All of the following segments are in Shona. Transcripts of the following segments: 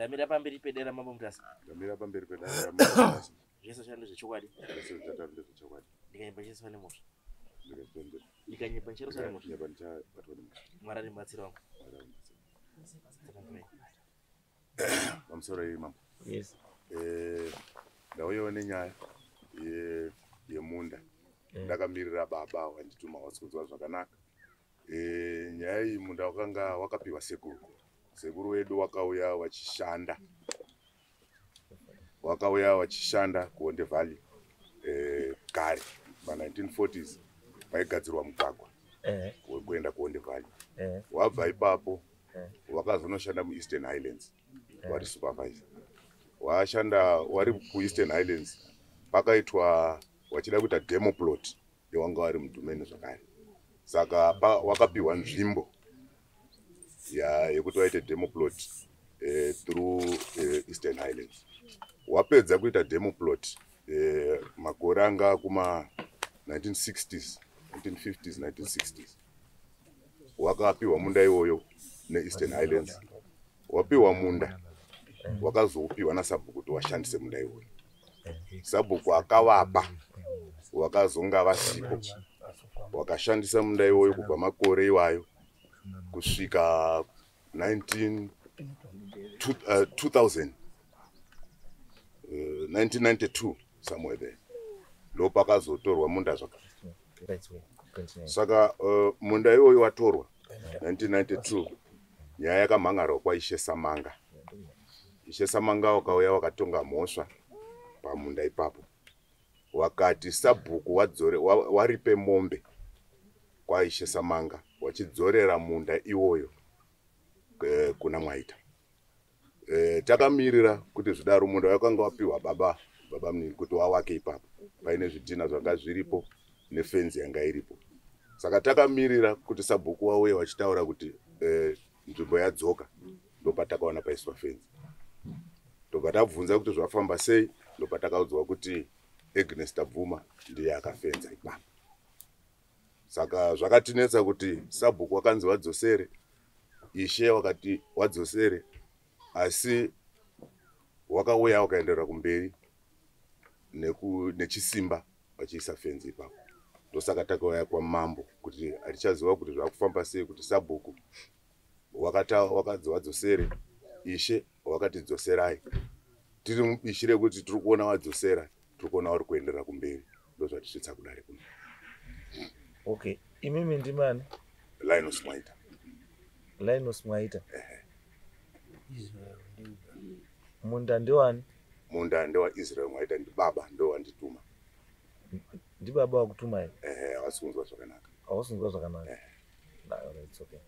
Ndamira pamberi pedare raMambo Mutasa. Ndamira pamberi pedare raMambo Mutasa. Zvese zvachando zvechokwadi. Zvese zvachando ndezvechokwadi. Ndikanyepa ndichaiswa nemhosva. Ndikatonde- Ndikanyepa ndichaiswa nemhosva. Ndikanyepa ndichabatwa nemhosva. Mwari ari mubatsiri wangu. Mwari ari mubatsiri. Tsanangurai. Pamusoro iyi, mambo. Yes. Ndauyawo nenyaya yemunda. Ndakamirira baba wandituma, wasi kunzwa zvakanaka. Nyaya iyi, munda wakanga wakapiwa sekuru. Sekuru wedu wakauya wachishanda kuHonde Valley kare ma1940s, paigadzirwa mugwagwa wekuenda kuHonde Valley. Wabva ipapo, wakazonoshanda muEastern Highlands wari supervisor. Washanda wari kuEastern Highlands, pakaitwa wachida kuita demo plot yewanga wari mudhumeni zvakare. Saka wakapiwa nzvimbo yekuti waite demo plot through Eastern Highlands. Wapedza kuita demo plot, makore anga kuma 1960s, 1950s, 1960s, wakapiwa munda iwoyo neEastern Highlands. Wapiwa munda, wakazoupiwa nasabhuku kuti washandise munda iwoyo. Sabhuku akavapa, wakazonga vasipo, wakashandisa munda iwoyo kubva makore iwayo kusvika 19 2000, 1992, somewhere there, ndopakazotorwa munda zvaka Right way. Continue. Saka munda iwoyo watorwa 1992, nyaya yakamhan'arwa kwaIshe Samanga. Ishe Samanga wakauya wakatonga mhosva pamunda ipapo, wakati sabhuku waripe mombe kwaIshe Samanga, wachidzorera munda iwoyo kuna Mwaita. Takamirira kuti zvidaro, munda wakanga wapiwa baba munini kuti wawake ipapo, paine zvidhina zvanga zviripo nefenzi yanga iripo. Saka takamirira kuti sabhuku wauye wachitaura kuti nzvimbo yadzoka. Ndopatakaona paiswa fenzi, ndobva tabvunza kuti zvafamba sei. Ndopatakaudzwa kuti Agnes Tabvuma ndiye akafenza ipapo. Saka zvakatinetsa kuti sabhuku wakanzi wadzosere, ishe wakati wadzosere, asi wakauya wakaenderera kumberi nechisimba vachiisa fenzi ipapo. Ndosaka takauya kwamambo kuti hatichaziva kuti zvakufamba sei, kuti sabhuku wakadzi wadzosere, ishe wakati dzoserai. Tiri mubishi rekuti tiri kuona wadzosera, tiri kuona vari kuenderera kumberi. Ndozvatisvitsa kudare kuno. Okay, imimi ndimani? Linus Mwaita. Linus Mwaita. Munda ndewani? Munda ndewaIsrael Mwaita, ndibaba, ndowandituma. Ndibaba wakutumai? Ehe, havasi kunzwa zvakanaka. Hausi kunzwa zvakanaka. Nah, alright, it's okay.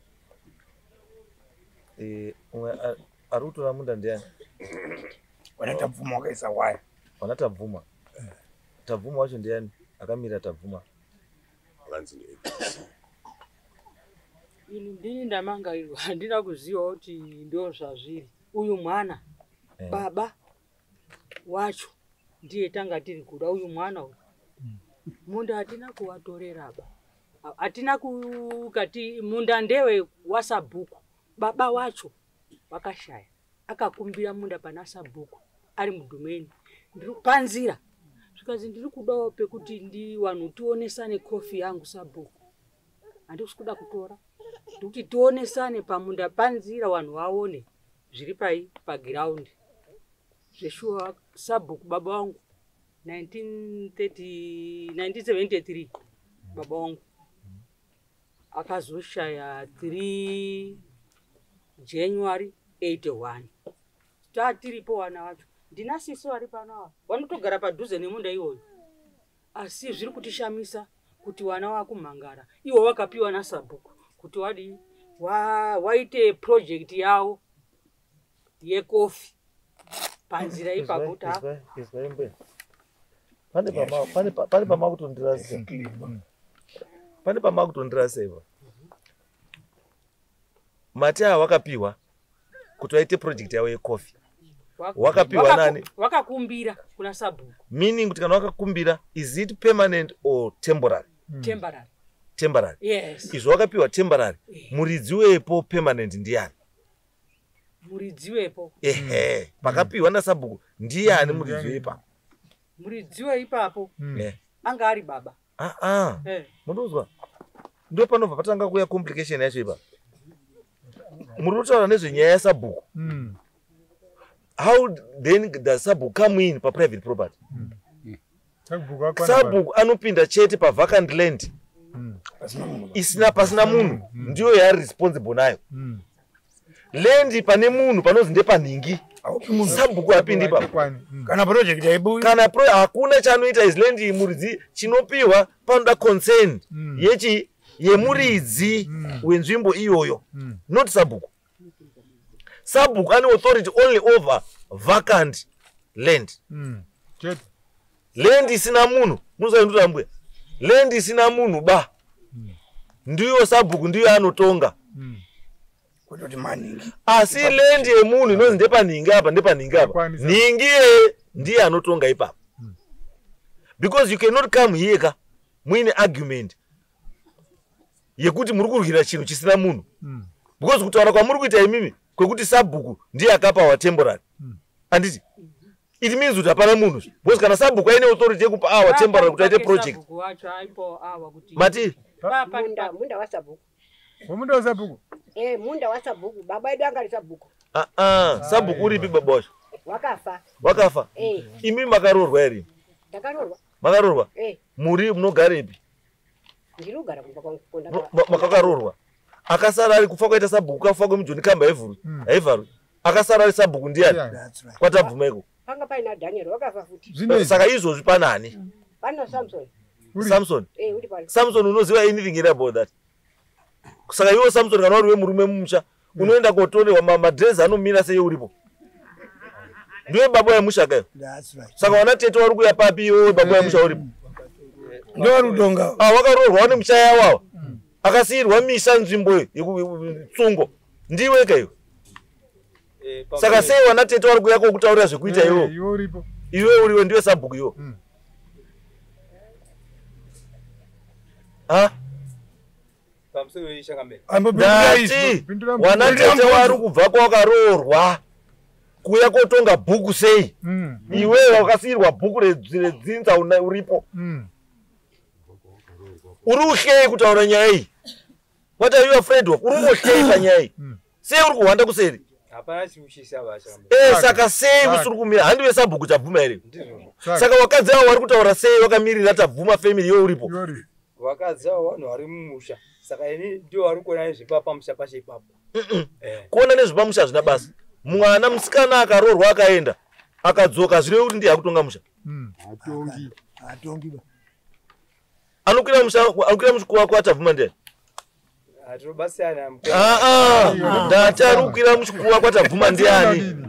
Umwe ari kutora munda ndiani? Wana Tabvuma, wakaisa waya. Wana Tabvuma. Tabvuma wacho ndiani akamira Tabvuma? Vakanzi ndiAgnes. Ini ndini ndamangarirwa, handina kuziva kuti ndo zvazviri. Uyu mwana, baba wacho ndiye tanga tiri kuda. Uyu mwana uyu, munda hatina kuvatorera ba, hatina kukati munda ndewe wasabhuku. Baba wacho wakashaya, akakumbira munda pana sabhuku ari mudhumeni. Ndiri panzira, zvikanzi ndiri kudawo pekuti ndi vanhu tionesane kofi yangu. Sabhuku, handisi kuda kutora, ndikuti tionesane pamunda panzira, vanhu vaone zviri pai pagiraundi. Zveshuwa sabhuku, baba vangu 1930, 1973 baba vangu akazoshaya 3 January 81. Tatiripo vana vacho, ndina sisi vari pano ava, vanotogara padhuze nemunda iwoyo. Asi zviri kutishamisa kuti vana vakumhangara ivo vakapiwa nasabhuku kuti wadii waite project yavo yekofi panzira ipapo. Ta Izwai mbuya, pane pamakutondirasa, pane pamakutondirasa ipa. Mati aya wakapiwa kuti vaite project yavo yekofi. Wakapiwa nani? Wakakumbira kuna sabhuku. Meaning kuti kana wakakumbira, is it permanent or temporary? Temporary. Temporary. Yes. Izvo wakapiwa temporary, muridzi wepo permanent ndiani? Muridzi wepo. Ehe, pakapiwa nasabhuku ndiani muridzi weipapo? Muridzi weipapo anga ari baba. Aa, munozwa, ndo panobva patanga kuuya complication yacho ipa. Muri kutaura nezvenyaya yasabhuku. How then does sabhuku come in paprivate property? Sabhuku anopinda chete pavacant land isina, pasina munhu, ndiyo yaari responsible nayo. Land pane munhu panozi ndepanhingi, sabhuku apindi ipapo. Kana project haibuyi. Kana hakuna chaanoita. Is land muridzi chinopiwa, panoda concern yechi yemuridzi wenzvimbo iyoyo, not sabhuku. Sabhuku ane authority only over vacant land. Chete. Land isina munhu, munoziva mbuya, land isina munhu ba, ndiyo sabhuku ndiyo anotonga. Kutoti maningi. Asi land yemunhu inonzi ndepanhingi apa, ndepanhingi apa, Yakwanisa. nhingi iyeye ndiye anotonga ipapo, because you cannot come here ka muine argument yekuti muri kurwira chinhu chisina munhu, because kutaura kwamuri kuita imimi kwekuti sabhuku ndiye akapa wa temporary, handiti it means kuti hapana munhu? Because kana sabhuku aine authority yekupa awa temporary kuti aite project. Sabhuku wacho aipo awa kuti Mati? Munda wasabhuku. Womunda wasabhuku. Eh, munda wasabhuku. Baba edu anga ari sabhuku. Aa, sabhuku uripi baba wacho? Wakafa. Wakafa? Eh. Imi makaroorwa here? Ndakaroorwa. Makaroorwa? Eh. Muri munogarepi? Ndiri kugara kumba kwangu. Makakaroorwa, akasara ari kufa kwaita sabhuku, kafa kwemujoni, kamba haivhurwi, haivharwi. Akasara ari sabhuku ndiani? That's right. Kwatabvuma iko. Panga paina Daniel, wakafa futi. Saka izvozvi panani? Pana Samson. Samson? Eh, uri pano. Samson, unoziva anything here about that? Saka iwo Samson, kana uri wemurume mumusha, unoenda kotorerwa madhirezi anomira sei uripo? Ndiwe baba yemusha kayo. That's right. Saka wana tete wari kuya papi iwewe baba yemusha uripo? Ndovari kutonga. Ah, wakaroorwa wane musha yawawa, akasiyirwa misha, nzvimbo tsungo ndiwe kaiwe. Saka sei wana tete wari kuya kokutaurira zvekuita iwewe? Iwe uripo. Iwe uriwe, ndiwe sabhuku iwo. Ha, ndati wana tete wari kubva kwakaroorwa kuya kotonga bhuku sei, iwewe wakasiyirwa bhuku redzinza uripo? Uri uhlei kutaura nyaya iyi? What are you afraid of? Uri ungohlei panyaya iyi? Sei uri kuhwanda kuseri? Hapana chikutyisa basha. E, saka sei usiri kumira? Handiwe sabhuku Tabvuma here? Saka wakadzi avo vari kutaura sei wakamirira Tabvuma family iwe uripo? Vakadzi avo vanhu vari mumusha, saka ini ndio vari kuona nezvepapamusha pacho ipapo. Kuona nezvepamusha hazvina basa. Mwana musikana akaroorwa akaenda akadzoka, zvireve kuti ndiye akutonga musha? Hatongi. Hatongi ba. Anokwira musha, anokwira muchikuva kwaTabvuma ndiani? Hatinobatsirana. Aa, ndati ari kukwira muchikuva kwaTabvuma ndiani?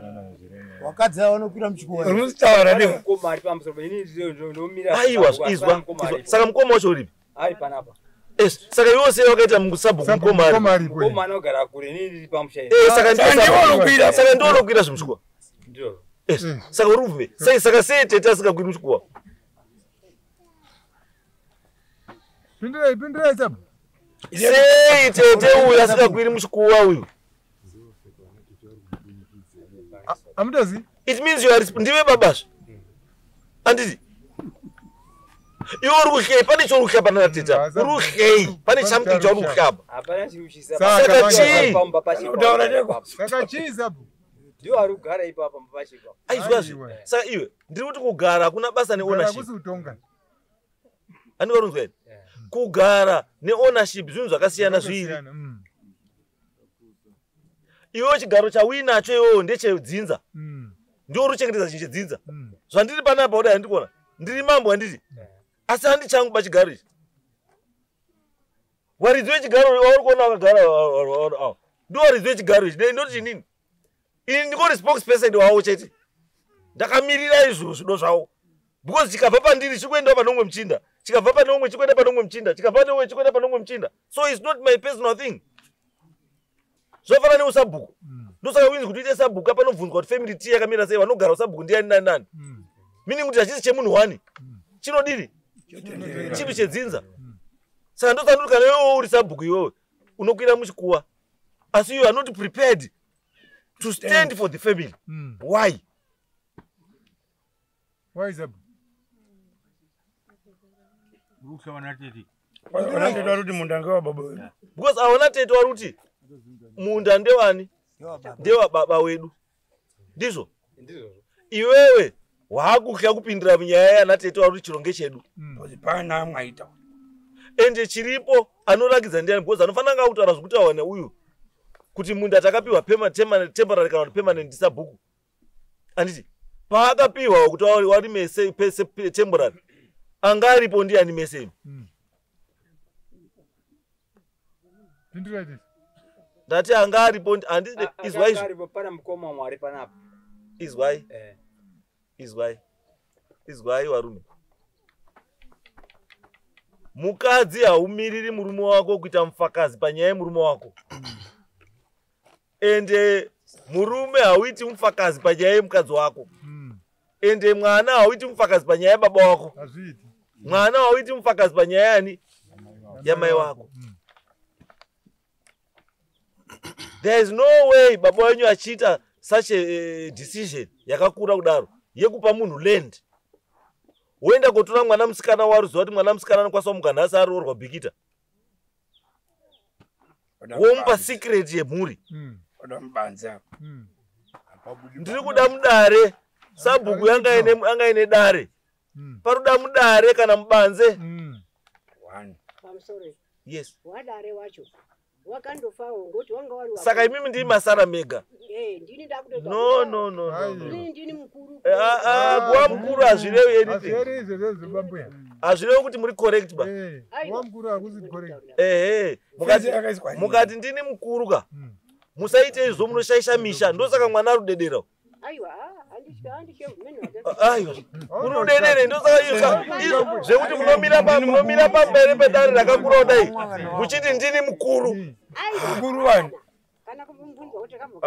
Wakadzi avo vanokwira muchikuwa. Mukoma ari pamusoro, ini ndomira. Aiwa, izwa, izwa. Saka mukoma wacho uripi? Ari panapa. Yes, saka iwo sei wakaita sabhuku mukoma ari? Mukoma anogara kure, ini ndiri pamusha. Eh, saka ndiwe sabhuku. Saka ndiwe unokwira zvemuchikuva. Ndio. Yes, saka uri kubvume sei? Saka sei tete asingakwiri muchikuva? Pindurai, pindurai sabu. Sei tete uyu asingakwiri muchikuva uyu? Amutozi. It means you are ndiwe babazve, anditi? Iwe uri kuhlei, pane chauri kuhlapa nana tete apa. Uri kuhlei, pane something chauri kuhlapa. Hapana chikutyisa. Saka chii? Saka chii, sabu? Ndio ari kugara ipapa pacho ipapo. Aizwazve, saka iwe, ndiri kuti kugara hakuna basa neownership. Kusi kutonga. Handiti warunzwa here? Kugara neownership zvinhu zvakasiyana zviviri. Iwewe chigaro chauinacho iwewe ndechedzinza, ndiwo uri kuchengetedza chinhu chedzinza. Zvandiri panapa kudai, handikuona ndiri mambo, handiti? Asi handi changu pachigaro ichi. Waridzi wechigaro wauri kuona wakagara ava ndiwo waridzi wechigaro ichi. Ndoti chinini, ini ndingori spokesperson wavo chete, ndakamirira izvo zvido zvavo, because chikabva pandiri chikuendawo pane umwe muchinda, chikabva pane umwe chikuenda pane umwe muchinda, chikabva pane umwe chikuenda pane umwe muchinda. So it's not my personal thing. Zvofanana neusabhuku. Ndosaka winzi kuti uite sabhuku apanobvunzwa kuti family tree yakamira sei, vanogara usabhuku ndiani, nani nani, meaning kuti hachisi chemunhu wani, chinodiri chinhu chedzinza. Saka ndosaka ndoti kana iwewe uri sabhuku, iwewe unokwira muchikuwa, asi you are not prepared. To stand for the family. Why? Why is that? Because aona tete wari kuti munda ndewani? Ndewa baba wedu. Ndizvo? Iwewe waakutya kupindira munyaya yana tete wari kuti chironge chedu. Pana mwaita. Ende chiripo anorakidza ndiani because anofanira nga kutaura zvekutaura neuyu kuti munda takapiwa temporary kana kuti permanent ndisabhuku. Anditi paakapiwa kuti wari mese pese temporary anga aripo ndiani mese imi? Ndati anga aripo anditi izwai izvo. Aripo pana mukoma Mwari panapa. Izwai. Izwai. Izwai varume. Mukadzi haumiriri murume wako kuita mufakazi panyaya yemurume wako. Ende murume hauiti mufakazi panyaya yemukadzi wako. Ende mwana hauiti mufakazi panyaya yababa wako. Mwana hauiti mufakazi panyaya yani yamai wako. There is no way baba wenyu achiita such a decision yakakura kudaro yekupa munhu land. Woenda kotora mwana musikana waruziva kuti mwana musikana anokwanisa kumuka nhasi aroorwa Bikita. Womupa secret yemhuri. Ndiri kuda mudare. Sabhuku yanga ine dare. Paruda mudare kana mubanze. Yes. Wadare wacho. Wakandofawo ngoti wanga wari wako. Saka imimi ndimi masara mega. Ndini ndakutoita. No no no no. Ndini mukuru. Kuwa mukuru hazvirevi anything. Hazvirevi kuti muri correct ba. Kuwa mukuru hakuzi correct. Mukati ndini mukuru ka. Musaite izvo munoshaisha misha ndosaka mwana arudedera. Aiwa, handitye mumene Aiwa. Urudedere ndosaka izvo zvekuti munomira pamberi pedare rakakura kudai. Muchiti ndini mukuru. Mukuru wani? Kana kumubvunza kuti kambo.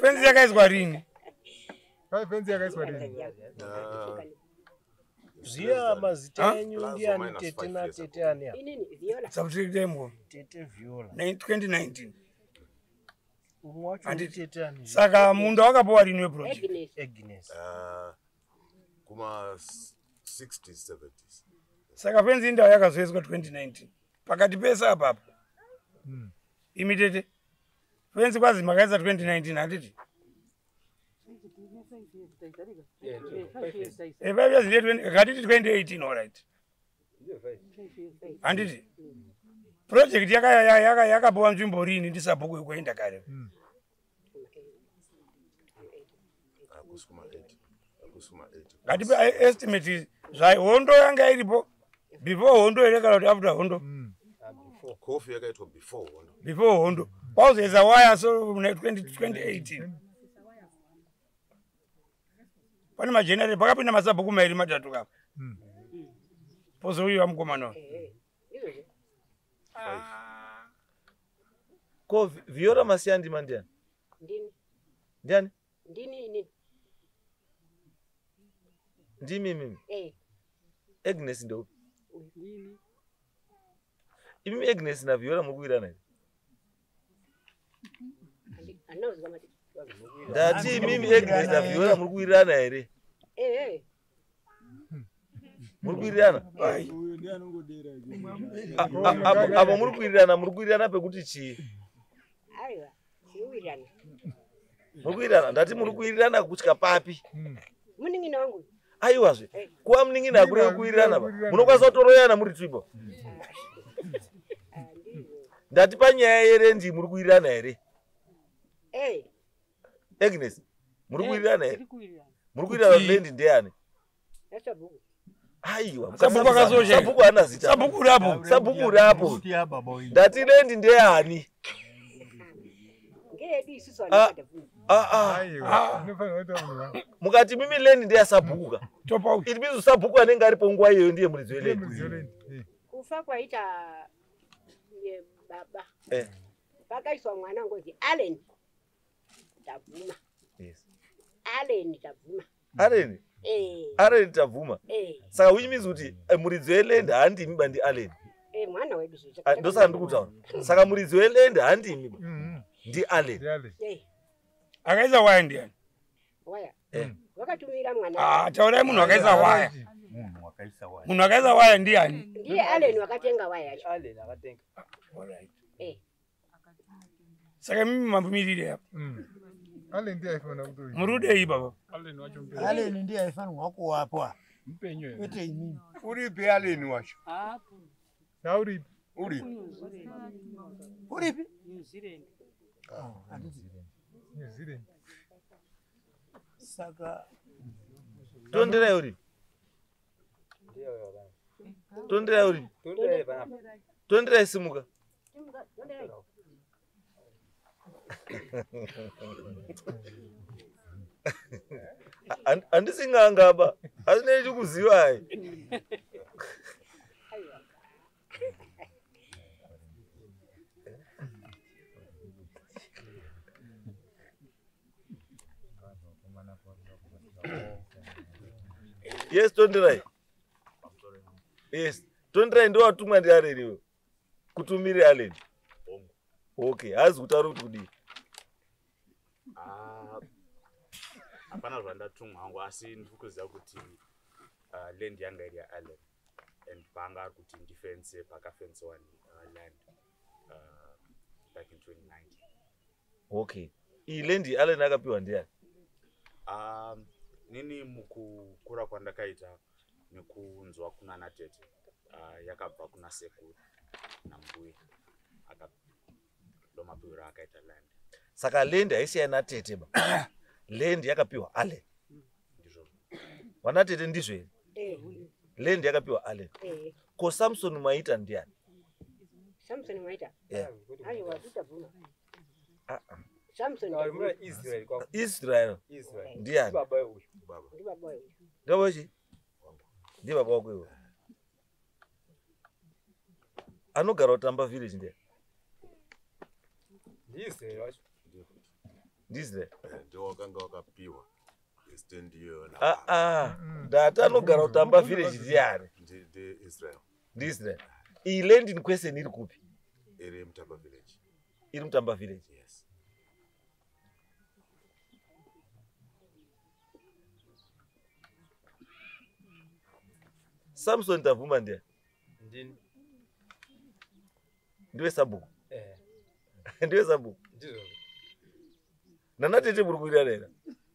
Fenzi yakaiswa rini? Fenzi yakaiswa rini? Zviya mazita enyu ndiani tete na tete ani apa? Inini Viola. Subject Tete Viola. 2019. Umwe wacho nditete ani? Saka munda wakapiwa rini weproject? Agnes. Kuma 60s 70s. Saka fenzi indawo yakazoiswa 2019. Pakati pese apa. Imi tete. Fenzi kwazi makaisa 2019 handiti? 5 years ngatiti 2018 all right. Handiti? Project yakapiwa nzvimbo rini ndisabhuku yekuenda kare. Ngatipe estimate zva hondo yanga iripo before hondo here kana kuti after hondo. Kofi yakaitwa before hondo. Before hondo. Pauzoisa waya so muna 2018. Pane majenere pakapinda masabhuku mairi matatu kapa. Pozouyiwa mukomana. Ko Viola Masiya ndima ndiani? Ndini. Ndiani? Ndini inini. Ndimi mimi. Agnes ndoupi? Ndini. Imimi Agnes na Viola muri kuwirirana here? Ndati imimi Agnes na Viola muri kuwirirana here? Muri kuwirirana? Apo muri kuwirirana, muri kuwirirana pekuti chii? Aiwa, tinowirirana. Muri kuwirirana, ndati muri kuwirirana kusvika papi? Munin'ina wangu. Aiwazve, kuva munin'ina hakurevi kuwirirana ba. Munokwanisa kutoroyana muri twipo. Ndati panyaya yerendi muri kuwirirana here? Agnes, muri kuwirirana here? Muri kuwirirana lendi ndeyani? Aiwa, sabhuku haana zita. Sabhuku uriapo. Sabhuku uriapo. Ndati lendi ndeyani? Mukati mimi lendi ndeya sabhuku ka. It means sabhuku anenge aripo nguva iyoyo ndiye muridzi welendi. Kufa kwaita baba. Pakaiswa mwana ngozi Allen. Tabvuma. Yes. Allen Tabvuma. Allen? Allen Tabvuma. Saka which means kuti muridzi weland handimi ba ndi Allen. Mwana wedu zvo. Ndosaka ndiri kutaura. Saka muridzi weland handimi ba. Ndiallen. Akaisa waya ndiani? Waya. Wakatumira mwana. Ah, taurai munhu akaisa waya. Munhu wakaisa waya. Munhu akaisa waya ndiani? Ndiye Allen wakatenga waya yacho. Allen akatenga. Alright. Eh. Saka mimi mambomirire apa. Allen ndiye aifanira kutoita. Murudei baba. Allen wacho Allen ndiye aifanirwa kuwapo. Mupenyu here. Kwete inini. Uripi Allen wacho? Hapo. Sauripi? Uripi? Uripi? New Zealand. Oh, handiti. New Zealand. Saka Tonderai uri. Tonderai uri. Tonderai panapa. Tonderai simuka. Handisi n'anga ba. Hazvinei chikuzivai. Yes, Tonderai. Yes, Tonderai ndo watumwa ndiAllen iwe. Kutumire Allen. Okay, haazi kutaura kuti kudii. Ah, hapana zvandatumwa hangu asi ndiri kuziva kuti land yanga iri yaAllen and paanga ari kuti ndifense pakafensewa land back in 2019. Okay. Iyi land Allen akapiwa ndiani? Nini mukukura kwandakaita nekunzwa kuna natete yakabva kuna sekuru nambuya ndomapiwiro akaita land. Saka land haisi yanatete ba. Land yakapiwa Allen. Ndizvo. Vanatete ndizvo here? Eh. Land yakapiwa Allen. Eh. Ko Samson Maita ndiani? Samson Maita. Yeah. Aiwa tutabvuma. Ah ah. Samson. Muna Israel kwako. Israel. Israel. Ndiani? Baba uyu. Ndi baba uyu. Ndi baba chi? Ndi baba wako iwe. Anogara kutamba village ndiani? Ndi Israel wacho. Ndi Israel. Ndiwo wakanga wakapiwa stand iyoyo na Ah ah. Ndati anogara kutamba village ndiani? Ndi Israel. Ndi Israel. Iyi land in question iri kupi? Iri Mutamba village. Iri Mutamba village. Yes. Samson Tavuma ndiani? Ndini. Ndiwe sabhuku. Eh. Ndiwe sabhuku. Ndizvo. Nanatete muri kuwirirana here?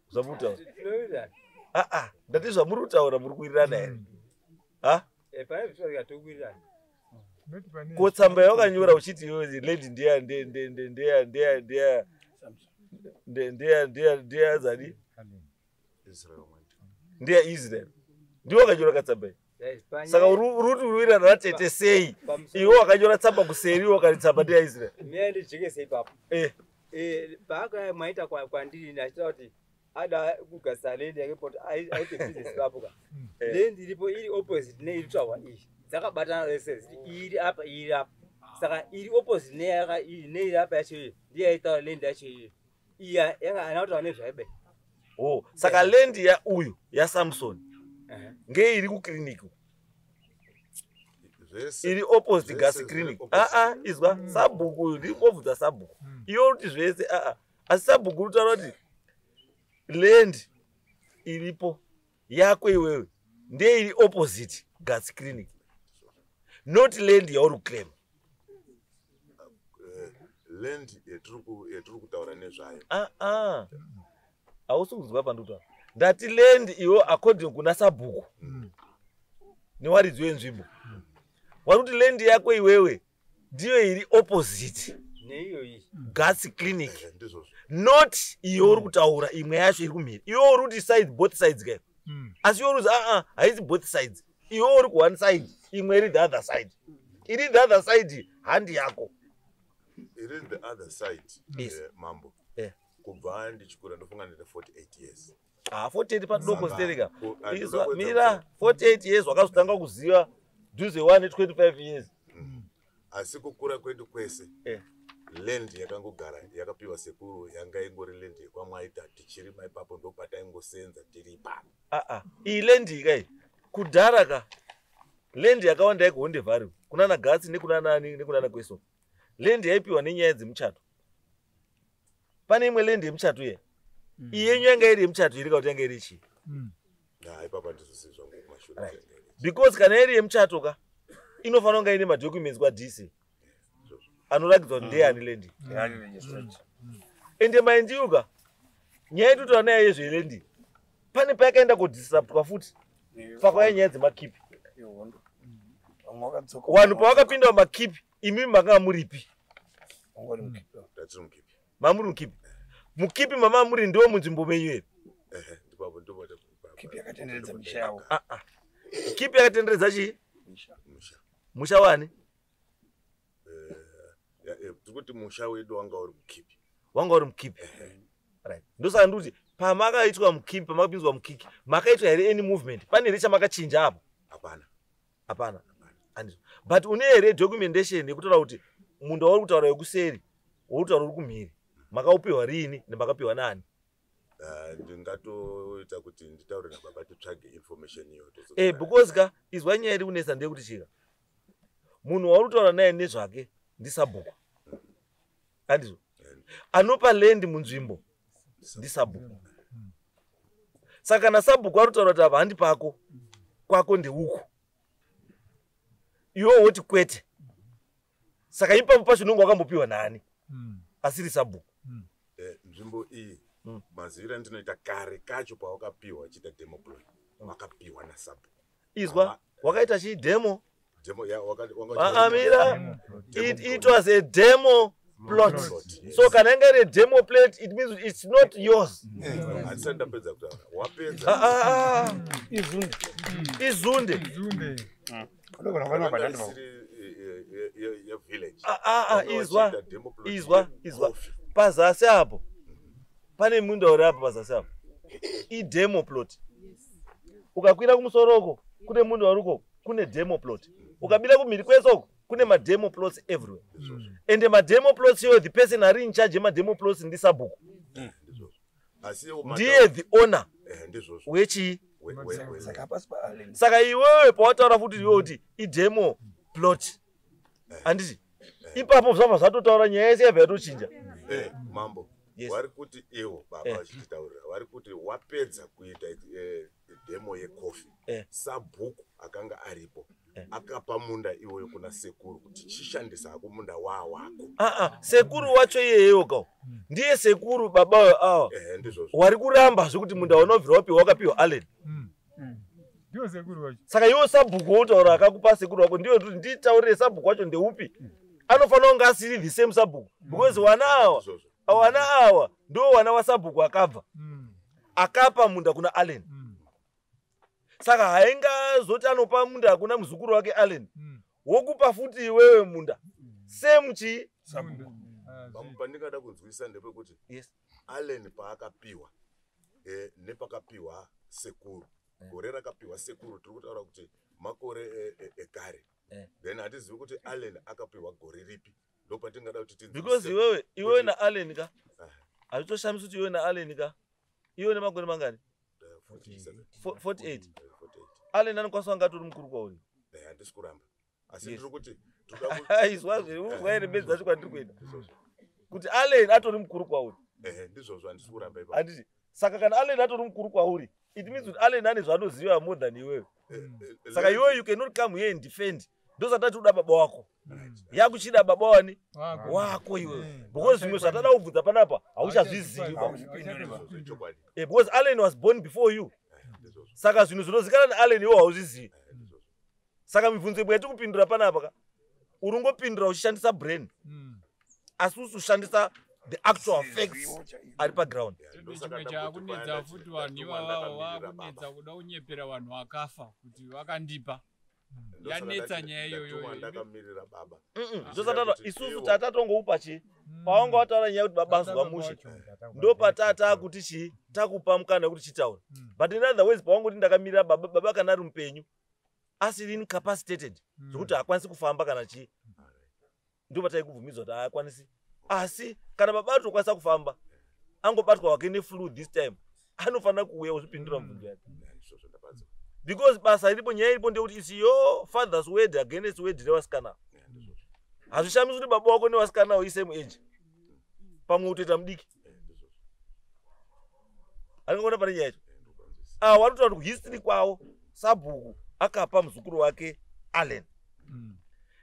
Zvamuri kutaura. Tinowirirana. Ah ah, ndati zvamuri kutaura muri kuwirirana here? Ha? Eh, pane zvitori towirirana. Ko tsamba yawakanyora uchiti iwe lady ndiya ndiya ndiya ndiya ndiya ndiya ndiya ndiya ndiya zani? Israel Maita. Ndiya Israel. Ndiwe wakanyora katsamba iyi. Saka uri kuti uri natete sei? Iwe wakanyora tsamba kuseri wakati tsamba ndiya Israel. Mira ndijekese ipapo. Eh. Eh, paakauya Maita kwandiri achitaura kuti ada kugadzisa land yake poti aite business ipapo ka. Land iripo iri opposite neiri kutaurwa iyi. Dzakabatana rese dziri iri apa iri apa. Saka iri opposite neyaka iri neiri apa yacho iyi ndiye yaitaura land yacho iyi. Iya yanga haina kutaura nezvaibe. Oh, saka land ya uyu ya Samson ngeiri kuclinic. Iri opposite gas clinic. Ah ah, izwa sabhuku uyu ndikobvunza sabhuku. Iwe uri kuti zvese ah ah. Asi sabhuku uri kutaura kuti land iripo yako iwewe ndeiri opposite gas clinic. Not land yauri kuclaim. Land yetiri kutaura nezvayo. Ah ah. Hausi kuzwa pandikutaura. Ndati land iwe according kuna sabhuku. Newaridzi wenzvimbo. Wari kuti land yako iwewe ndiyo iri opposite Neiyo iyi. gas clinic. Not iyo uri kutaura imwe yacho iri kumhiri. Iwe uri kuti side both sides ke. Asi iwe uri kuti ah ah haisi both sides. Iwe uri ku one side, imwe iri the other side. Iri the other side handi yako. Iri the other side. Yes. Mambo. Eh. Kubva ndichikura ndofunga ndine 48 years. Ah, 48 padoko stereka. Izwa mira 48 years wakazotanga kuziva dhuze 1 25 years. Asi kukura kwedu kwese land yakangogara yakapiwa sekuru yanga ingori land yekwamwaita tichirima ipapo ndopataingosenza tiri ipapo. Ah ah, iyi land iyi kai kudhara ka land yakawanda yekuHonde Valley kunana Gatsi nekunana ani nekunana Kweso. Land yaipiwa nenyaya dzemuchato. Pane imwe land yemuchato iya. Iyi yenyu yanga iri yemuchato here, kana kuti yanga iri chii? Ha, ipapa ndizosivi zvangu kumashure. Because kana iri yemuchato ka, inofanira kunga ine madocuments kwaDC anoratidza kuti ndeyani land. Ende maindiuka nyaya yetotaura nayo yezveland, pane payakaenda kodisruptwa futi pakauya nyaya dzemakipi. Vanhu pavakapinda mumakipi, imimi makanga muripi? Ndatiri mukipi. Mamuri mukipi? Mukipi mama muri ndo munzvimbo menyu here? Ehe, ndipapo ndipo. Kipi yakatenderedza misha yavo. Ah, ah. Kipi yakatenderedza chii? Musha. Musha wani? Tiri kuti musha wedu wanga uri mukipi. Wanga uri mukipi, right. Ndosaka ndikuti pamakaitwa mukipi, pamakapinzwa mukiki, makaitwa here any movement? Pane here chamakachinja apo? Hapana. Hapana. Handizvo? But une here documentation yekutaura kuti munda wauri kutaura wekuseri, wauri kutaura uri kumhiri, makaupiwa riini nemakapiwa nani? Ah, ndingatoita kuti nditaure nababa, titsvage information iyo. Because ka, izwa, nyaya iri kunetsa ndeyekuti chika munhu wauri kutaura naye nezvake ndisabhuku, handizvo? Anopa land munzvimbo ndisabhuku. Saka kana sabhuku ari kutaura kuti apa handi pako, kwako ndeuku, iwe woti kwete, saka ipapo pacho unonge wakambopiwa nani asiri sabhuku? Nzvimbo iyi, maziviro andinoita, kare kacho pawakapiwa achiita demo plot, wakapiwa nasabhuku. Izwa, wakaita chii? Demo? Demo ya wanga Amira. Demo It was a demo plot. Plot, yes. So kana inge iri demo plot, it means it's not yours. Handisati ndapedza kutaura, wapedza. Ah, ah, ah. Izunde. Izunde. Yakanga isiri, yevillage. Ah, ah, ah, Wanga izwa, wachiita demo plot izwa, izwa. yecoffee. Pazasi apo pane munda uri apo pazasi apo, idemo plot. Ukakwira kumusoro uko kune munda uri uko, kune demo plot. Ukabira kumhiri kwese uko kune mademo plots everywhere. Ende mademo plots iyoyo, the person ari in charge yemademo plots ndisabhuku. Asi Ndiye the owner Ndizvozvo. wechii? Saka hapasi paAllen. Saka iwewe pawataura futi iwe kuti idemo plot, handiti? Ipapo zvabva zvatotaura nyaya yese yabva yatochinja. Mambo, Yes. vari kuti ivo baba vachititaurira, vari kuti wapedza kuita demo yecoffee, sabhuku akanga aripo akapa munda iwoyo kuna sekuru kuti chishandisa hako munda wawako. Aa, sekuru wacho iyeyewo kawo ndiye sekuru babayo awa Ndizvozvo. wari kuramba zvekuti munda unobvira wapiwa wakapiwa Allen. Ndiwo sekuru wacho. Saka iwo sabhuku wotaura akakupa sekuru wako ndiyo kuti nditaurire sabhuku wacho ndeupi. Anofanira kunge asiri the same sabhuku, because wana awa ndo wana wasabhuku akabva akapa munda kuna Allen. Saka haingazoti anopa munda kuna muzukuru wake Allen, wokupa futi iwewe munda same chii? Pamwe pandingada kunzwisisa ndepekuti Allen paakapiwa, nepakapiwa sekuru, gore rakapiwa sekuru tiri kutaura kuti makore ekare. Then hatizivi kuti Allen akapiwa gore ripi, ndopatingada kuti tinzwisise. Because iwewe naAllen ka, hazvitoshamisi kuti iwewe naAllen ka, iwe nemakore mangani? 47. 48. 48. Allen anokwanisa kunge atori mukuru kwauri. Handisi kuramba, asi Yes. ndiri kuti tinoda Izwa, uzwa here bedzi dzacho kwandiri kuenda, kuti Allen atori mukuru kwauri. Ehe, ndizvozvo, handisi kuramba ipapo. Handiti? Saka kana Allen atori mukuru kwauri, it means kuti Allen ane zvaanoziva more than iwewe. Saka iwewe you cannot come here and defend. Ndosati uda baba wako, yakuchida baba wani? Wako. Wako iwewe, because zvimwe zvatada kubvunza panapa hauchazvizivi. Chokwadi. Because Allen was born before you, saka zvinhu zvinozikanwa naAllen iwe hauzvizivi. Saka mibvunzo imwe yatikupindura panapa ka, uri ungopindura uchishandisa brain, asi usi ushandisa the actual facts ari paground. Chimwe chaakunetsa futi, vanhu ivavavo vaakunetsa kuda kunyepera vanhu vakafa kuti vakandipa. Yanetsa nyaya iyoyo. Ndakamirira baba. Ndosatata isusu tatatongoupa chii pawanga wataura nyaya kuti baba zwa mushe, ndopatata kuti chii, takupa mukana wekuti chitaura. But in other ways, pawangoti ndakamirira baba, baba kana ari mupenyu asiri incapacitated zvokuti haakwanisi kufamba kana chii, ndopataikubvumidzwa kuti haakwanisi. Asi kana baba atokwanisa kufamba, angobatwa wake neflu this time, anofanira kuuya kuzvipindura mubvunzo yake, because basa iripo, nyaya iripo ndeyekuti its your father's word against word revasikana. Hazvishamisi kuti baba wako nevasikana isame age, pamwe kutoita mudiki. Anongoona pane nyaya yacho. Ava vanotaura kuti kuhistory kwavo sabhuku akapa muzukuru wake Allen.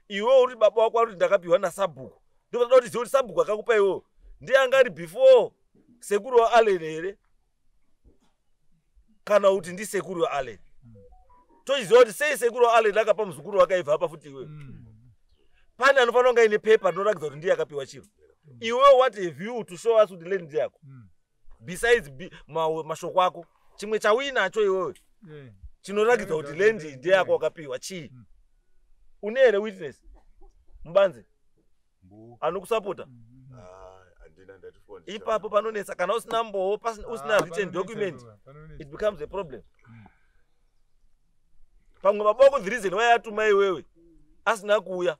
Iwewe uri baba wako ari kuti ndakapiwa nasabhuku. Ndinoda kuti zive kuti sabhuku akakupa iwewe ndiye anga ari before sekuru waAllen here kana kuti ndisekuru waAllen. Tochiziva kuti sei sekuru waAllen akapa muzukuru wake aibva apa futi iwewe. Pane anofanira kunge aine pepa rinoratidza kuti ndiye akapiwa chiro. Iwewe what have you to show us kuti land ndeyako? Besides mashoko ako, chimwe chauinacho iwewe chinoratidza kuti land ndeyako wakapiwa chii? Une here witness mubanze anokusapota? Handina, ndati phone. Ipapo panonetsa kana usina mbowo, usina Ah, written panonetsa document, ipapo, panonetsa. it becomes a problem. Pamwe baba wako, the reason why atuma iwewe asina kuuya,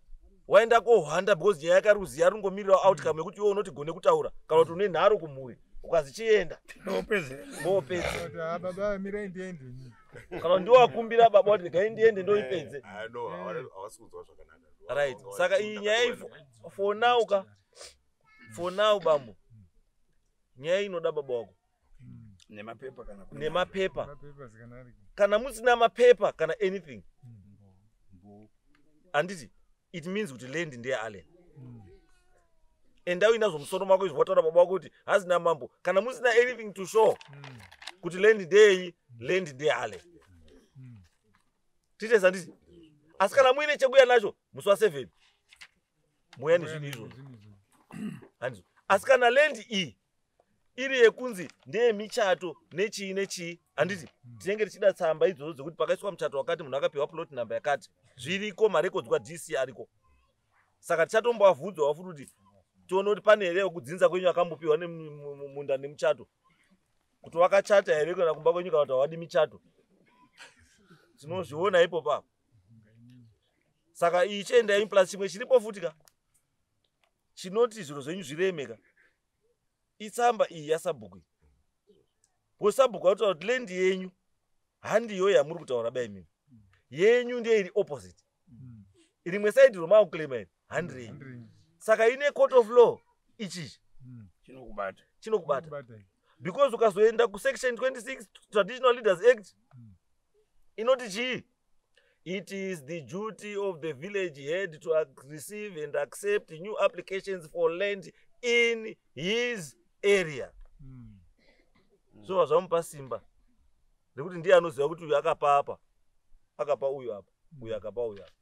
waenda kohwanda because nyaya yakaruziya, ringomirira outcome yekuti iwe unoti gone kutaura kana kuti une nharo kumhuri, ukazi chienda mopedza. Kuti, "Ah, baba, mirai ndiende ini." Kana ndiwakumbira baba kuti regai ndiende ndoipedze. Ah, no, havasi kunzwa zvakanaka. Right, saka iyi nyaya iyi for now ka, for now bambo, nyaya inoda baba wako nemapepa kana nemapepa. Mapapers kana ariko. Kana musina mapepa kana anything, handiti it means kuti land ndeyaAllen. Enda uinazvo musoro mako izvo wataura baba wako kuti hazina mambo. Kana musina anything to show kuti land ndeyeyi, land ndeyaAllen. Tiite sanditi, asi kana muine chekuya nacho musi wa7 muya nezvinhu izvozvo, handizvo? Asi kana land iyi iri yekunzi ndeyemichato nechii nechii, handiti tinenge tichida tsamba idzodzo dzekuti pakaiswa muchato wakati, munhu akapiwa plot number yakati. Zviriko, marecords kwaDC ariko. Saka tichatombovabvunzawo futi kuti tione kuti pane here wekudzinza kwenyu akambopiwa munda nemuchato, kuti wakachata here kana kumba kwenyu, kana kuti hawadi michato. Tinozviona ipo papo. Saka iyi chiendai. Plus chimwe chiripo futi ka chinoti zviro zvenyu zviremeka, itsamba iyi yasabhuku iyi, because sabhuku anotaura kuti land yenyu handiyo yamuri kutaura bai mimi, yenyu ndiye iri opposite, rimwe side romakuclaima iri handi renyu. Saka ine court of law ichichi chinokubata. Chinokubata because ukazoenda kusection 26 Traditional Leaders Act inoti chii? It is the duty of the village head to receive and accept new applications for land in his area. Zvobva zvamupa simba nekuti ndiye anoziva kuti uyu akapa apa, akapa uyu apa, uyu akapa uyu apa.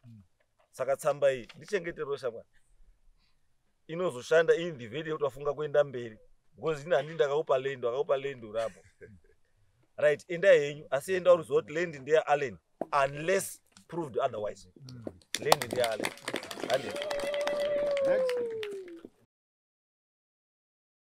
Saka tsamba iyi ndichengeterwo shamwari, inozoshanda in the event yekuti wafunga kuenda mberi, because ini handi ndakakupa land, wakakupa land urapo. Right, endai henyu, asi enda uruziva kuti land ndeyaAllen unless proved otherwise. Land ndeyaAllen, handi.